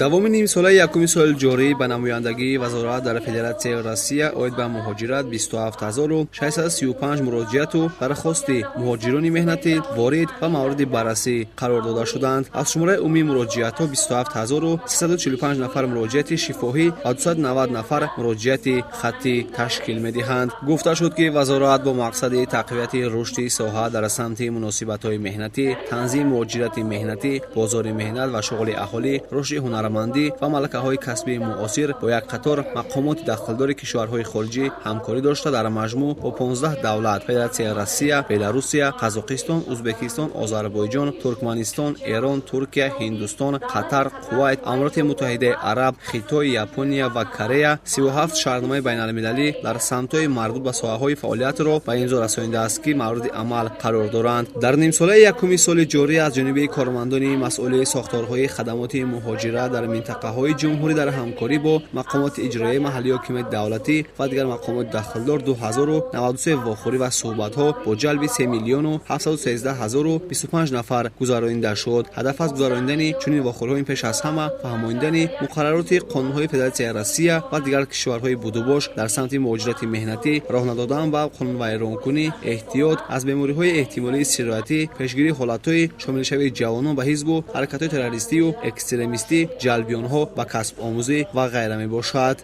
Давоми нимсолаи якуми соли ҷорӣ ба намояндагии вазорат дар Федератсияи Россия оид ба муҳоҷират 27 635 муроҷиату дархости муҳоҷирони меҳнатӣ ворид ва мавриди баррасӣ қарор дода шуданд. Аз шумораи умумии муроҷиатҳо 27 345 нафар муроҷиати шифоҳӣ ва 290 нафар муроҷиати хаттӣ ташкил медиҳанд. Гуфта шуд, ки вазорат бо мақсади тақвияти рушди соҳа дар самти муносибатҳои меҳнатӣ, танзими муҳоҷирати меҳнатӣ, бозори меҳнат ва шуғли аҳолӣ, рушди ҳунармандӣ ва малакаҳои касбии муосир бо як қатор мақомоти дахлдори кишварҳои хориҷӣ ҳамкорӣ дошта, дар маҷмӯъ бо 15 давлат: Федератсияи Россия, Беларусия, Қазоқистон, Ӯзбекистон, Озарбойҷон, Туркманистон, Эрон, Туркия, Ҳиндустон, Қатар, Кувайт, Амороти Муттаҳидаи Араб, Хитой, Япония ва Корея 37 шартномаи байналмилалӣ дар самтҳои марбут ба соҳаҳои фаъолиятро ба имзо расонидааст, ки мавриди амал қарор доранд. Дар нимсолаи якуми соли ҷорӣ аз ҷониби кормандони масъули сохторҳои хадамоти муҳоҷират дар минтақаҳои ҷумҳурӣ дар ҳамкорӣ бо мақомоти иҷроияи маҳаллии ҳокимияти давлатӣ ва дигар мақомоти дахлдор 2093 вохӯрӣ ва суҳбатҳо бо ҷалби 3 миллиону 713 ҳазору 25 нафар гузаронида шуд. Ҳадаф аз гузаронидани чунин вохӯриҳо ин пеш аз ҳама фаҳмонидани муқаррароти қонунҳои Федератсияи Россия ва дигар кишварҳои будубош дар самти муҳоҷирати меҳнатӣ, роҳ надодан ба қонунвайронкунӣ, эҳтиёт аз бемориҳои эҳтимолии сироятӣ, пешгирии ҳолатҳои шомилшавии ҷавонон ба ҳизбу ҳаракатҳои террористию экстремистӣ, ҷалби онҳо ба касбомӯзӣ ва ғайра мебошад.